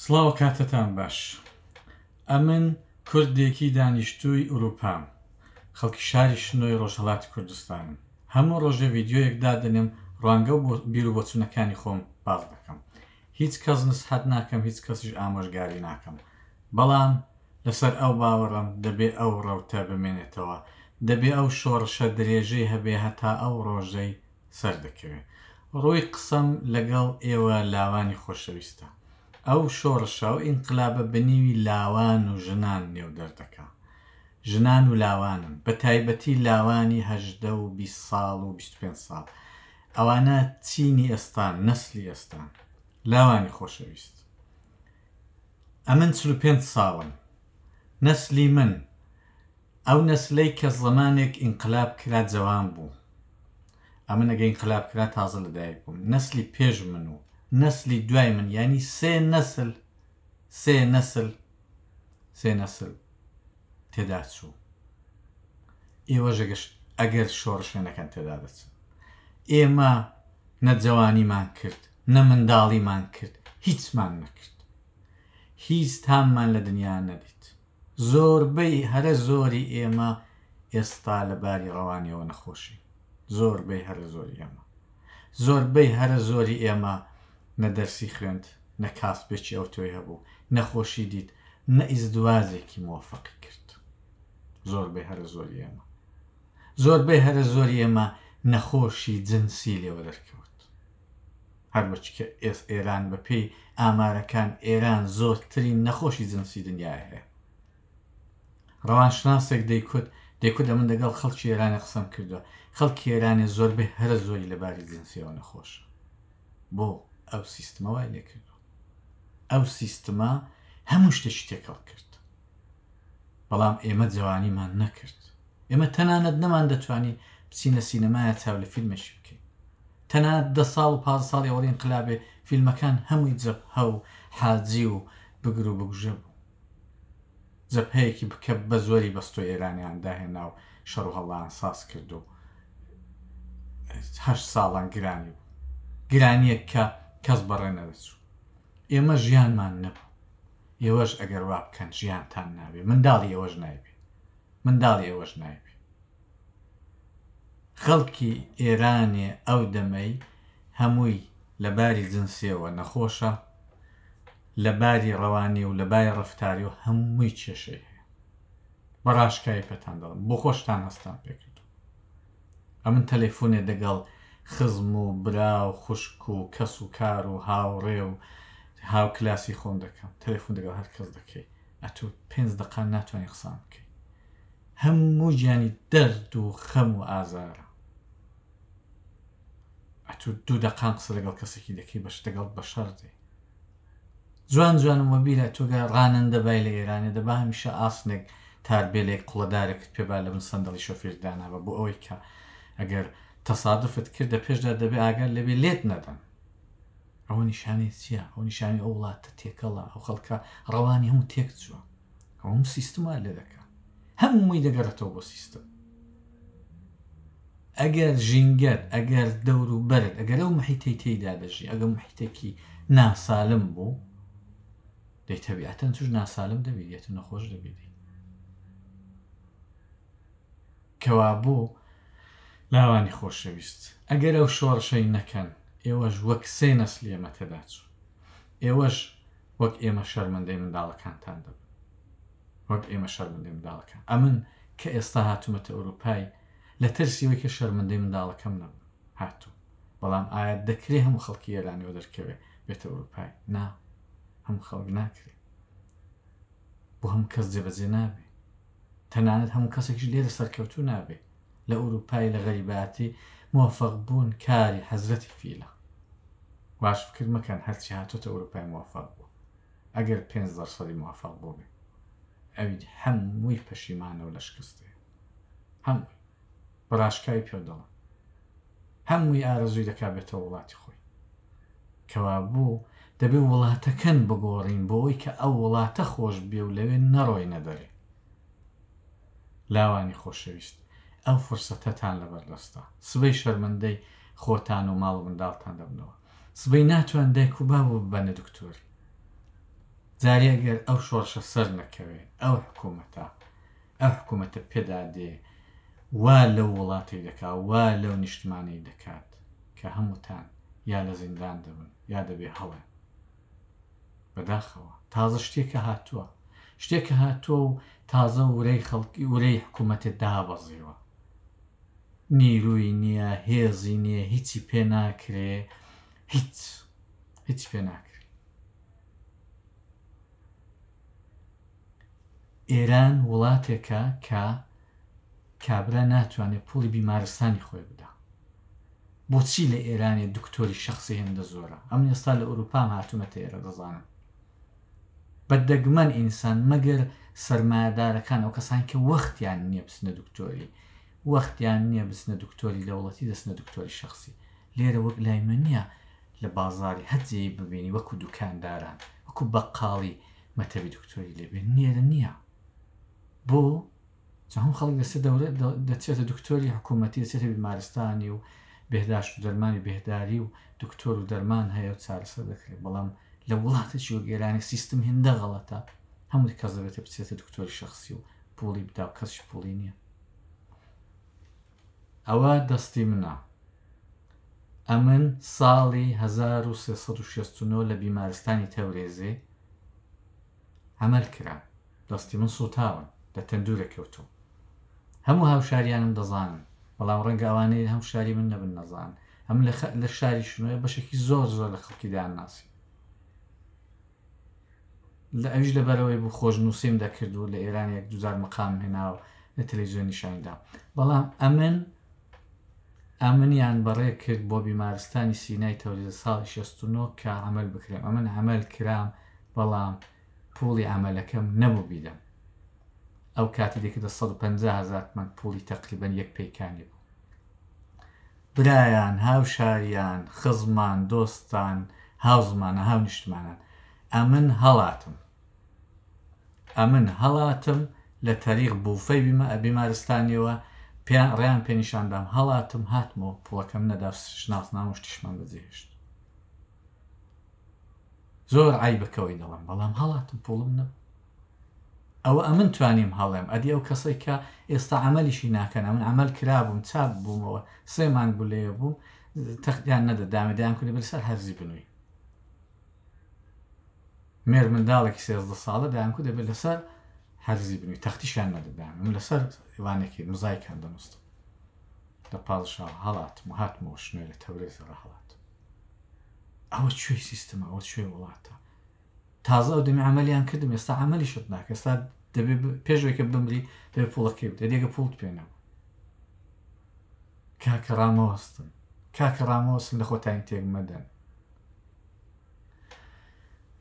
سڵاو کاتتان باش ئەمن کوردێکی دانیشتووی ئوروپام خەڵکی شاری شنۆی ڕۆژهەڵاتی کوردستانم هەموو ڕۆژێ ڤیدیۆیەک دادەنێم ڕوانگە و بیروبۆچوونەکانی خۆم باس دەکەم هیچ کەس نسحەت ناکەم هیچ کەسیش ئامۆژگاری ناکەم بەڵام لەسەر ئەو باوەڕەم دەبێ ئەو ڕەوتە بمێنێتەوە دەبێ ئەو شۆڕشە درێژەی هەبێ هەتا ئەو ڕۆژەی سەردەکەوێ. ڕووی قسەم لەگەڵ ئێوە لاوانی خۆشەویستە. ئەو شۆڕشە، ئەو ئینقلابە بە نێوی لاوان و ژنان نێو دەردەکا. ژنان و لاوانن، بە تایبەتی لاوانی 18 و 20 ساڵ و 25 ساڵ. ئەوانە چینی ئێستان، نەسلی ئێستان. لاوانی خۆشەویست. ئەمن 45 ساڵم. نەسلی من، ئەو نەسلەی کە زەمانێک ئینقلاب کرا جەوان بوو. ئەمن ئەگە ئینقلاب کرا تازە لە دایک بووم. نەسلی پێش من و نەسلی دوای من یانی سێ نەسل سێ نەسل سێ نەسل تێدا چوو. ئێوەش ئەگەر شۆڕشێ نەکەن تێدا دەچن. ئێمە نە جەوانیمان کرد، نە منداڵیمان کرد، هیچمان نەکرد. هیچ تاممان لە دنیا نەدیت. زۆربەی هەرە زۆری ئێمە ئێستا لە باری ڕەوانیەوە نەخۆشین. زۆربەی هەرە زۆری ئێمە. زۆربەی هەرە زۆری ئێمە نە دەرسی خوێند، نە کاسبێکی ئەوتۆی هەبوو، نە خۆشی دیت، نە ئیزدواجێکی مۆفەقی کرد. زۆربەی هەرە زۆری ئێمە. زۆربەی هەرە زۆری ئێمە نەخۆشی جنسی لێوە دەرکەوت. هەروەکی کە ئێس ئێران بە پێی ئامارەکان ئێران زۆرترین نەخۆشی جنسی دنیای هەیە. ڕەوانشناسێک دەیکوت دەیکوت ئەمن دەگەڵ خەڵکی ئێرانێ قسەم کردووە خەڵکی ئێرانێ زۆربەی هەرە زۆری لە باری جنسیەوە نەخۆشە. بۆ ئەو سیستمە وای لێ کردووە. ئەو سیستمە هەموو شتێکی تێکەڵ کرد. بەڵام ئێمە جەوانیمان نەکرد. ئێمە تەنانەت نەمان دەتوانی بچینە سینەمایە چاو لە فیلمێکی بکەین. تەنانەت دە ساڵ و 15 ساڵی ئەوەڵی ئینقلابێ فیلمەکان هەمووی جەبهە و حاجی و بگر و بگوژە بوو. جەبهەیەکی بکە بە زۆری بەستۆی ئێرانیان داهێنا و شەڕ و هەڵڵایان ساز کرد و هەشت ساڵان گرانی بوو. گرانییەک کە کەس بەڕێ نەدەچوو. ئێمە ژیانمان نەبوو. ئێوەش ئەگەر وا بکەن ژیانتان نابێ. منداڵی ئێوەش نایبێ. منداڵی ئێوەش نایبێ. خەڵکی ئێرانێ ئەو دەمەی هەمووی لە باری جنسیەوە نەخۆشە، لە باری ڕەوانی و لە باری ڕەفتاریەوە هەمووی کێشەی هەیە. بە ڕاشکاوی پێتان دەڵێم، بۆ خۆشتان هەستان پێکردووە. ئەمن تەلەیفونێ دەگەڵ خزم و برا و خوشک و کەس و کار و هاوڕێ و هاوکلاسی خۆم دەکەم. تەلەفون دەگەڵ هەر کەس دەکەی. ئەتوو پێنج دەقان ناتوانی قسان بکەی. هەموو گیانی دەرد و خەم و ئازارە. ئەتوو دوو دەقان قسە لەگەڵ کەسێکی دەکەی بەش دەگەڵ بەشەر دێ. جوان جوانم وەبیرە تۆ گەر ڕانەندە بای لە ئێرانێ دەبا هەمیشە ئاسنێک تاربێلێک قوڵەدارێکت پێ با لە بن سەندەڵی شۆفێر دانابا بۆ ئەوەی کە ئەگەر تەسادفت کردە پێشدا دەبێ ئاگات لێبێ لێت نەدەن. ئەوە نیشانەی چییە؟ ئەو نیشانەی ئەو وڵاتە تێکەڵە، ئەو خەڵکە ڕەوانی هەموو تێک چووە. ئەو هەموو سیستم وا لێ دەکا. هەمووی دەگەڕێتەوە بۆ سیستم. ئەگەر ژینگەت، ئەگەر دەوروبەرت، ئەگەر ئەو محیتەی تێیدا دەژی، ئەگەر محیتێکی ناسالم بوو، دەی تەبیعەتەن توش ناسالم دەبی، دێت و نەخۆش دەبی دەی. کەوابوو لاوانی خۆشەویست، ئەگەر ئەو شۆڕشەی نەکەن، ئێوەش وەک سێ نەسلی ئێمە تێدا چوون. ئێوەش وەک ئێمە شەرمەندەی منداڵەکانتان دەبن. وەک ئێمە شەرمەندەی منداڵەکان. ئەمن کە ئێستا هاتوومەتە ئەوروپای، لە ترسی ئەوەی کە شەرمەندەی منداڵەکەم نەبم هاتووم. بەڵام ئایا دەکرێ هەموو خەڵکی ئێرانی وەدەرکەوێ بێتە ئەوروپای؟ نا، هەموو خەڵک ناکرێ. بۆ هەموو کەس جێبەجێ نابێ. تەنانەت هەموو کەسێکیش لێرە سەرکەوتوو نابێ. لە ئەوروپای لە غەریبایەتی مۆفەق بوون کاری حەزرەتی فیلە. واش فکر مەکەن هەرچی هاتۆتە ئەوروپای مۆفەق بووە. ئەگەر پێنج دەرسەدی مۆفەق بووبێ. ئەوی هەمووی پەشیمانە و لە شکستەیە. هەمووی. بە ڕاشکاوی پێو دەڵێم. هەمووی ئارەزووی دەکا بێتەوە وڵاتی خۆی. کەوابوو دەبێ وڵاتەکەن بگۆڕین بۆ ئەوەی کە ئەو وڵاتە خۆش بێ و لەوێ نەڕۆینە دەرێ. لاوانی خۆشەویست ئەو فرسەتەتان لەبەر دەستە. سبەی شەرمەندەی خۆتان و ماڵ و منداڵتان دەبنەوە. سبەی ناتوان دایک و باب و ببەنە دکتۆری. جارێ ئەگەر ئەو شۆڕشە سەر نەکەوێ ئەو حکوومەتە ئەو حکوومەتە پێدا دێ وا لەو وڵاتەی دەکا وا لەو نیشتمانەی دەکات کە هەمووتان یا لە زیندان دەبن یا دەبێ هەڵێن. بەداخەوە تازە شتێکە هاتووە شتێکە هاتووە و تازە ورەی خەڵکی ورەی حکوومەتێ دابەزیوە. نیروی نییە هێزی نییە هیچی پێ ناکرێ هیچ هیچ پێ ناکرێ. ئێران وڵاتێکە کە کابرا ناتوانێت پوڵی بیمارستانی خۆی بدا. بۆچی لە ئێرانێ دکتۆری شەخسی هێندە زۆرە؟ ئەمن ئێستا لە ئوروپام هاتوومەتە ئێرە دەزانم. بە دەگمەن ئینسان مەگەر سەرمایەدارەکان ئەو کەسانی کە وەختیان نییە بچنە دکتۆری وەختیان نییە بچنە دکتۆری دەوڵەتی دەچنە دکتۆری شەخسی. لێرە وەک لای من نییە لە بازاری هەر جێی ببینی وەکو دوکانداران وەکو بەقاڵی مەتەبی دکتۆری لێ بێ نێرە نییە. بۆ؟ جا هەموو خەڵک دەچێت دەورە دەچێتە دکتۆری حکوومەتی دەچێتە بیمارستانی و بێهداشت و دەرمانی بێهداری و دکتۆر و دەرمان هەیە و چارەسەر دەکرێت بەڵام لە وڵاتێکی وەک ئێرانی سیستم هێندە غەڵەتە هەموو کەس دەبێتە بچێتە دکتۆری شخصی و پوڵی بدا و کەسیش پوڵی نییە. ئەوە دەستی منە. ئەمن ساڵی 1369 لە بیمارستانی تەورێزێ عەمەل کرام. دەستی من سووتاون، لە تەندوورە کەوتووم. هەموو هاوشاریانم دەزانن، بەڵام ڕەنگە ئەوانەی هاوشاری من نەبن نەزانن. ئەمن لە لە شاری شنۆیە بەشێکی زۆر زۆر لە خەڵکی دەیانناسیم. لە ئەویش لەبەرئەوەی بوو خۆشنووسیم دەکرد و لە ئێران یەک دووجار مقامم هێنا و لە تەلەڤیزیۆن نیشانی دام. بەڵام ئەمن ئەمنیان بەڕێ کرد بۆ بیمارستانی سینای تەورێز ساڵی 69 کە عەمەل بکرێم. ئەمن عەمەل کرام بەڵام پوڵی عەمەلەکەم نەبوو بیدەم. ئەو کاتی دەکردە 150 هەزار تمەن پوڵی تەقریبەن یەک پەیکانی بوو. برایان، هاوشاریان، خزمان، دۆستان، هاوزمانان، هاونیشتمانان ئەمن هەڵاتم. ئەمن هەڵاتم لە تەریق بوفەی بیمارستانیەوە پێیان ڕێیان پێ نیشان دام هەڵاتم هاتمەوە پوڵەکەم نەدا شناسنامە و شتیشمان بەجێهێشت. زۆر عەیبە کەوەی دەڵێم بەڵام هەڵاتم پوڵم نەبوو. ئەوە ئەمن توانیم هەڵێم ئەدی ئەو کەسەی کە ئێستا عەمەلیشی ناکەن ئەمن عەمەل کرابووم چاک بوومەوە سێ مانگ بوو لێ بووم تەختیان نەدەدامێ دەیان کوتی بەر سەر هەرزی بنووی مێر منداڵێکی 13 ساڵە دەیان کو دەبێت لەسەر هەرزی بنووی تەختیشیان نەدەدام من لەسەر وانێکی مزایکان دەنووستم لە پاڵشاوە هەڵاتم و هاتمەوە شنۆی لە تەورێزەوە هەڵاتم ئەوە کوێی سیستمە ئەوە کوێی وڵاتە تازە ئەو دەمی عەمەلیان کردم ئێستا عەمەلیشت ناکە ئێستا دەبێ پێش ئەوەی کە بمری دەبێ پوڵەکەی بدەی دێگە پوڵت پێ نەبوو کاکە ڕامەوەستن کاکە ڕامەوەستن لە خۆتانی تێک مەدەن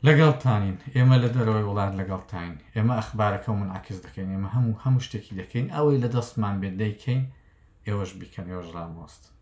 لەگەڵتانین ئێمە لە دەرەوەی وڵات لەگەڵتاین ئێمە ئەخبارەکە و منعکس دەکەین ئێمە هەموو هەموو شتێکی دەکەین ئەوەی لە دەستمان بێت دەیکەین ئێوەش بیکەن ئێوەش ڕامەوەستن.